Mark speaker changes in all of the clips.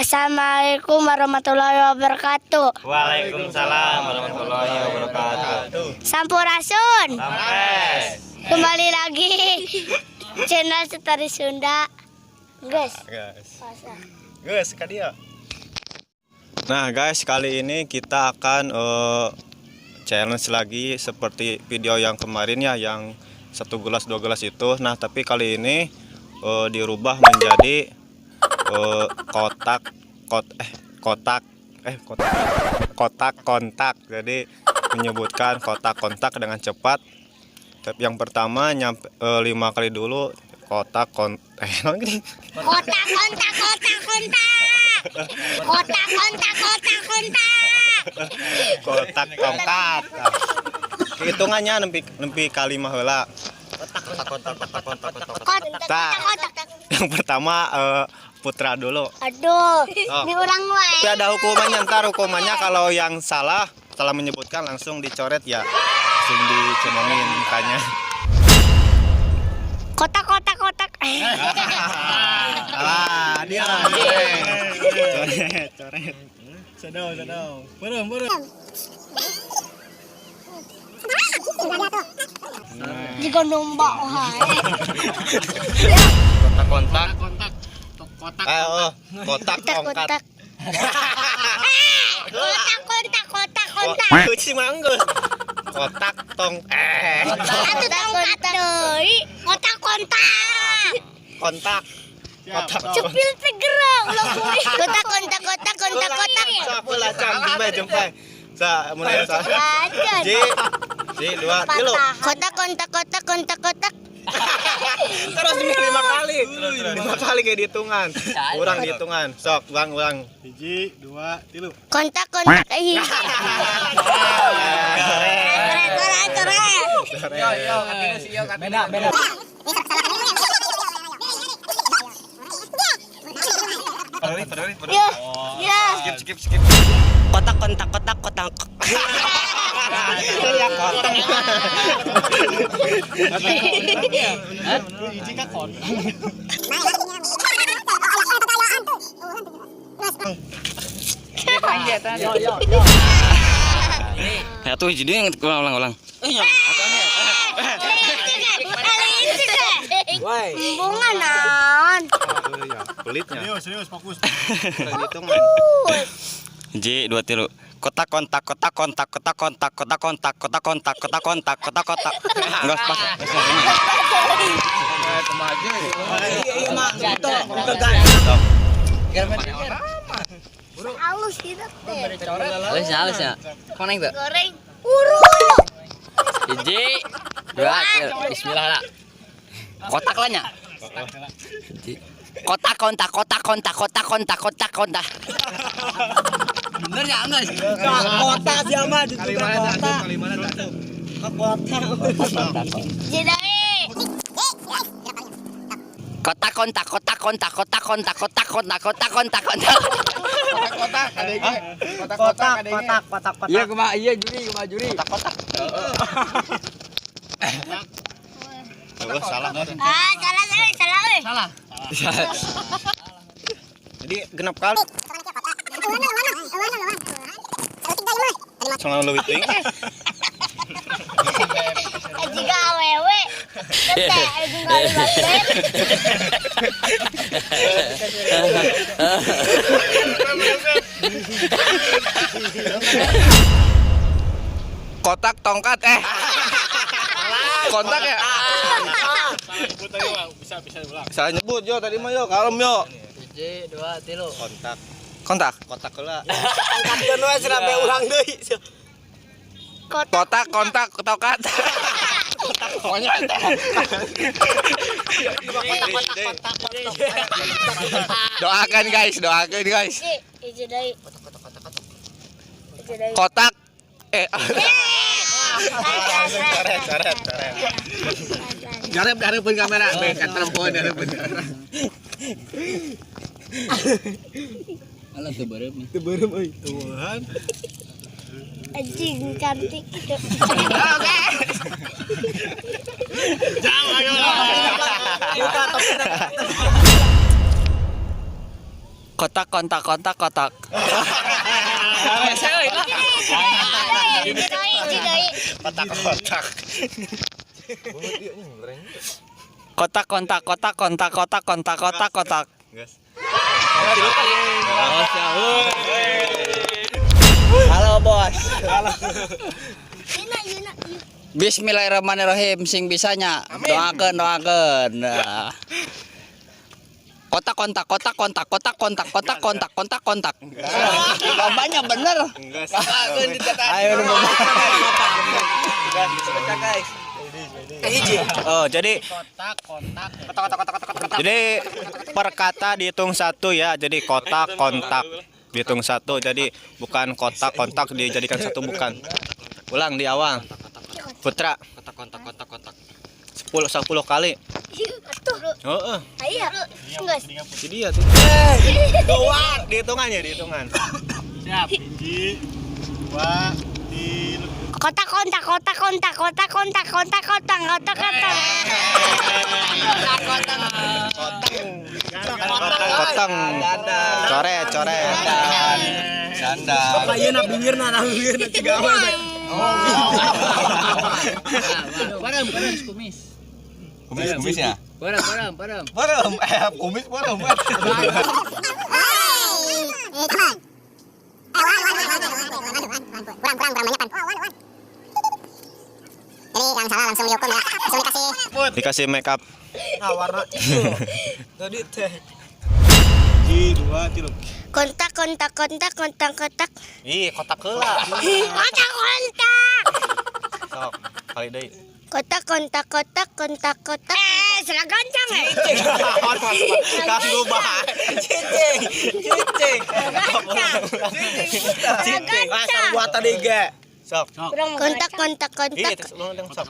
Speaker 1: Assalamualaikum warahmatullahi wabarakatuh.
Speaker 2: Waalaikumsalam warahmatullahi wabarakatuh.
Speaker 1: Sampurasun.
Speaker 2: Rampes.
Speaker 1: Kembali lagi channel Story Sunda. Guys,
Speaker 2: Guys. Guys, ka dieu. Nah, guys, kali ini kita akan challenge lagi seperti video yang kemarin ya, yang satu gelas dua gelas itu. Nah, tapi kali ini dirubah menjadi kotak kot eh kotak eh kotak kotak kontak. Jadi menyebutkan kotak kontak dengan cepat. Tapi yang pertama nyampe lima kali dulu kotak kon eh naon gini?
Speaker 1: Kotak kontak kotak kontak. Kotak kontak kotak kontak.
Speaker 2: Kotak tongkat. Hitungannya nempi nempi kalima heula.
Speaker 1: Kotak
Speaker 2: Kotak.
Speaker 1: kotak kotak.
Speaker 2: Yang pertama Putra dulu.
Speaker 1: Aduh,
Speaker 2: Oh.
Speaker 1: ini orang wae.
Speaker 2: Tapi ada hukumannya, ntar hukumannya kalau yang salah salah menyebutkan langsung dicoret ya. Langsung dicemongin mukanya.
Speaker 1: Kotak kotak kotak.
Speaker 2: Ah, dia. Coret, coret.
Speaker 3: Sedau, sedau. Beureum, beureum.
Speaker 1: Jika domba wae.
Speaker 2: Kotak kontak.
Speaker 3: Kontak. Kotak.
Speaker 2: Oh, kotak
Speaker 1: Kotak
Speaker 2: tongkat.
Speaker 1: kotak. Kotak kontak kotak kontak.
Speaker 2: Kucing manggus. Kotak tong eh
Speaker 1: Atuh tongkat deui. Kotak kontak.
Speaker 2: Kontak. Kotak.
Speaker 1: Cepil teh gerak ulah kuy. Kotak kontak kotak kontak kotak.
Speaker 2: Sapu lah cam jempe jempe. Sa mulai sa.
Speaker 1: Aja.
Speaker 2: Ji, ji dua tilu.
Speaker 1: Kotak kontak kotak kontak kotak.
Speaker 2: Terus ini lima kali. Lima kali kayak dihitungan. Kurang dihitungan. Sok, ulang ulang.
Speaker 3: Hiji, dua, tilu.
Speaker 1: Kontak kontak. Ih. Coret coret coret.
Speaker 2: Yo yo.
Speaker 4: Beda, beda.
Speaker 1: Ya. Ya.
Speaker 2: Skip skip skip.
Speaker 4: Kotak kontak kotak kotak.
Speaker 2: Ya kotak.
Speaker 3: Hiji ka kon.
Speaker 4: Yo yo yo.
Speaker 5: Ya tuh jadi yang ulang ulang ulang.
Speaker 4: Woi.
Speaker 1: Bunga naon.
Speaker 2: Iya, pelitnya.
Speaker 3: Serius, serius, fokus.
Speaker 2: Dihitungan.
Speaker 5: J dua tilu. Kotak kontak kotak kontak kotak kontak kotak kontak kotak kontak kotak kontak kotak kotak. Enggak pas.
Speaker 1: Halus gitu teh.
Speaker 4: Halus ya, halus ya. Koneng tuh.
Speaker 1: Goreng. Uru.
Speaker 4: Hiji, dua, tilu. Bismillah lah. Kotak lah nya. Hiji. Kotak kontak kotak kontak kotak kontak kotak kontak. Bener ya enggak?
Speaker 6: Kota siapa ditukar kota. Kota.
Speaker 1: Jadi.
Speaker 4: Kotak kontak kotak kontak kotak kontak kotak kontak kotak kontak kontak.
Speaker 3: Kotak, KDG. Kotak,
Speaker 6: Kotak, kotak, kotak, kotak.
Speaker 4: Iya kumaha iya juri kumaha juri.
Speaker 2: Kotak. Oh, salah.
Speaker 1: Ah, salah salah salah euy.
Speaker 4: Salah.
Speaker 2: Jadi genap kali. Soalnya lebih tinggi.
Speaker 1: Jika awewe. Teh jeung ngaliwat.
Speaker 5: Kotak tongkat eh. Kontak ya?
Speaker 3: Bisa, bisa ulang.
Speaker 5: Salah nyebut yo tadi mah yo kalem yo.
Speaker 4: Hiji, dua, tilu.
Speaker 2: Kontak.
Speaker 5: Kontak.
Speaker 2: Kotak heula.
Speaker 6: Angkatkeun we sampai ulang deui.
Speaker 5: Kotak kontak tokat. Pokoknya doakan guys, doakan guys.
Speaker 1: Hiji deui. Hiji deui.
Speaker 5: Kotak eh
Speaker 2: Coret, coret, coret.
Speaker 5: Garep garepun kamera, be katerempoan garepun kamera.
Speaker 4: Alah teu beureum.
Speaker 6: Teu beureum euy.
Speaker 3: Tuhan.
Speaker 1: Anjing cantik gitu.
Speaker 3: Jangan ayo lah.
Speaker 6: Buka topiknya.
Speaker 4: Kotak kontak kotak kotak. Saya lah.
Speaker 1: Hiji deui.
Speaker 2: Kotak kotak.
Speaker 4: Kotak kontak kotak kontak kotak kontak kotak kotak.
Speaker 2: Guys.
Speaker 4: Oh, siap.
Speaker 6: Halo bos.
Speaker 1: Yeuna yeuna.
Speaker 4: Bismillahirrahmanirrahim sing bisanya doakeun doakeun. Nah. Kotak kontak kotak kontak kotak kontak kotak kontak kontak kontak. Lombanya bener.
Speaker 2: Enggak.
Speaker 6: Ayo
Speaker 2: Oh, jadi
Speaker 3: Kotak kontak.
Speaker 2: jadi per kata dihitung satu ya. Jadi kotak kontak dihitung satu. Jadi bukan kotak kontak dijadikan satu bukan. Ulang di awal. Putra
Speaker 5: Kotak kontak kotak kotak.
Speaker 2: 10 10 kali.
Speaker 1: Atuh.
Speaker 2: Heeh.
Speaker 1: Ayo. Geus.
Speaker 2: Jadi ya tuh. Dua dihitungannya dihitungan.
Speaker 3: Siap. Hiji, dua, tilu.
Speaker 1: Kotak kontak kotak kontak kotak kontak kotak kotak kotak kotak.
Speaker 2: Kotong. Coret, coret.
Speaker 6: Apa ieu na bingirna na bingirna tiga awan.
Speaker 4: Param param kumis.
Speaker 5: Kumis kumisnya.
Speaker 4: Param param param.
Speaker 5: Barem, kumis barem.
Speaker 2: Dikasih make up.
Speaker 6: Nah warna itu. Tadi teh.
Speaker 3: Hiji, dua, tilu.
Speaker 1: Kontak kontak kontak kontak kontak.
Speaker 2: Ih, kotak heula.
Speaker 1: Kotak kontak.
Speaker 2: Sok, kali deui.
Speaker 1: Kotak kontak kotak kontak kotak. Salah gancang eh.
Speaker 2: Kanggo bae.
Speaker 6: Cicing, cicing.
Speaker 1: Salah gancang.
Speaker 6: Buat tadi ge.
Speaker 2: Sok.
Speaker 1: Kontak kontak
Speaker 2: Ih,
Speaker 1: kontak
Speaker 2: terus ulang dong, sok.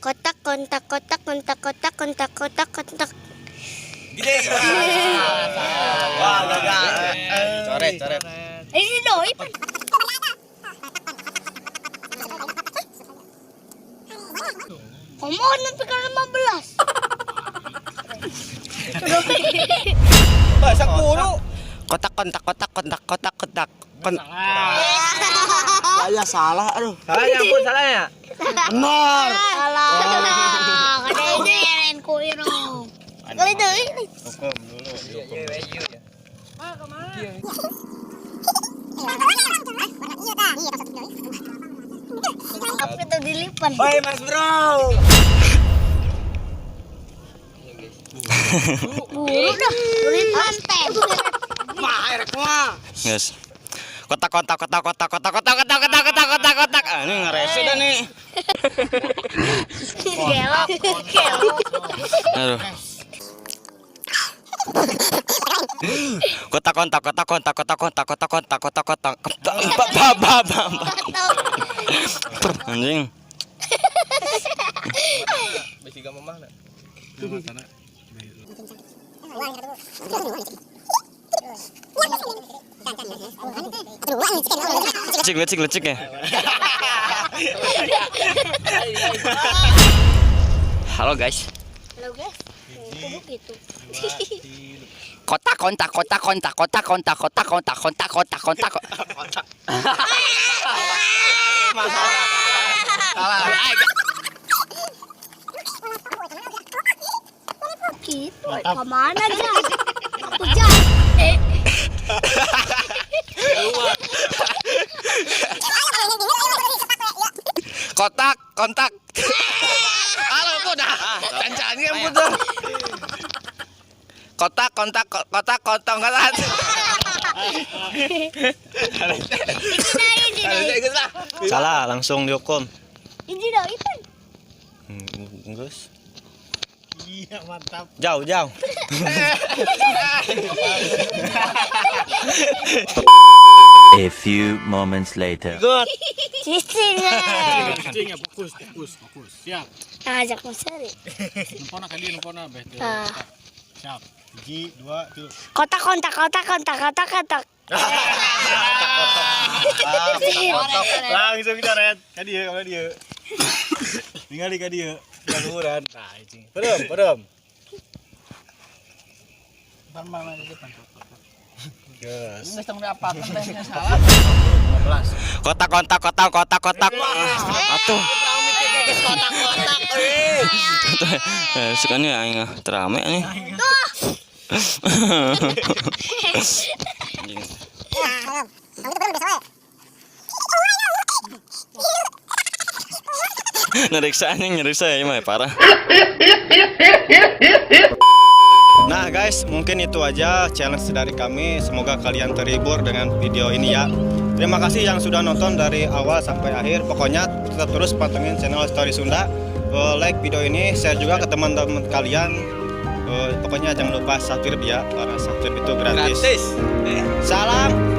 Speaker 1: kotak kontak kotak kontak kotak kontak kotak kontak.
Speaker 6: Gede. Wah, gagal.
Speaker 2: Coret, coret.
Speaker 1: Ini doi. Kamu nanti ke 15.
Speaker 6: Bahasa guru.
Speaker 5: Kotak kontak kotak kontak kotak kotak. Kon
Speaker 6: Saya salah aduh.
Speaker 5: salahnya pun salahnya.
Speaker 6: Benar.
Speaker 1: Salah. Kada ini yang ku iro. Kali deui.
Speaker 2: Hukum dulu, dihukum.
Speaker 1: Apa itu dilipat?
Speaker 6: Oi, Mas Bro.
Speaker 1: Buru dah. Dilipat teh.
Speaker 6: Mah, erek mah.
Speaker 5: Yes. Kotak kotak kotak kotak kotak kotak kotak kotak kotak kotak kotak. Ah, ini ngerese dah nih.
Speaker 1: Gelok. Gelok.
Speaker 5: Aduh. Kotak kontak kotak kontak kotak kontak kotak kontak kotak kotak kotak ba ba ba ba. Anjing. Lecik lecik lecik ya.
Speaker 4: Halo guys.
Speaker 1: Halo guys. Kudu gitu.
Speaker 4: Kotak kontak kotak kontak kotak kontak kotak kontak kontak kotak kontak.
Speaker 2: Kotak.
Speaker 1: Gitu. Kemana aja? Hujan.
Speaker 4: Kotak kontak. Halo udah. Cancannya putar. Kotak kontak kotak kontong kotak.
Speaker 1: Ini deui, ini deui.
Speaker 2: Salah, langsung dihukum.
Speaker 1: Ini deui pan.
Speaker 2: Geus.
Speaker 3: Iya, mantap.
Speaker 2: Jauh, jauh.
Speaker 7: A few moments later.
Speaker 2: Good.
Speaker 1: Cicing.
Speaker 3: Cicing ya, fokus, fokus, fokus. Siap.
Speaker 1: Ajak meseri.
Speaker 3: Nempona ka dieu, nempona beh.
Speaker 1: Ah.
Speaker 3: Siap. Hiji, dua, tilu.
Speaker 1: Kotak kontak kotak kontak kotak kotak.
Speaker 3: Langsung coret. Ka dieu, ka dieu. Ningali ka dieu. Jaluran. Nah, cicing. Perem, perem. Geus.
Speaker 4: Geus tong diapalkeun teh salah.
Speaker 3: 15.
Speaker 5: Kotak kontak kotak kotak kotak. Atuh.
Speaker 6: Geus kotak-kotak euy.
Speaker 5: Eh, sukanya aing ah, terame nih. Anjing. Nyeriksa anjing, nyeriksa ya mah parah.
Speaker 2: Nah guys, mungkin itu aja challenge dari kami. Semoga kalian terhibur dengan video ini ya. Terima kasih yang sudah nonton dari awal sampai akhir. Pokoknya tetap terus pantengin channel Story Sunda. Like video ini, share juga ke teman-teman kalian. Pokoknya jangan lupa subscribe ya, karena subscribe itu gratis.
Speaker 6: Gratis.
Speaker 2: Salam.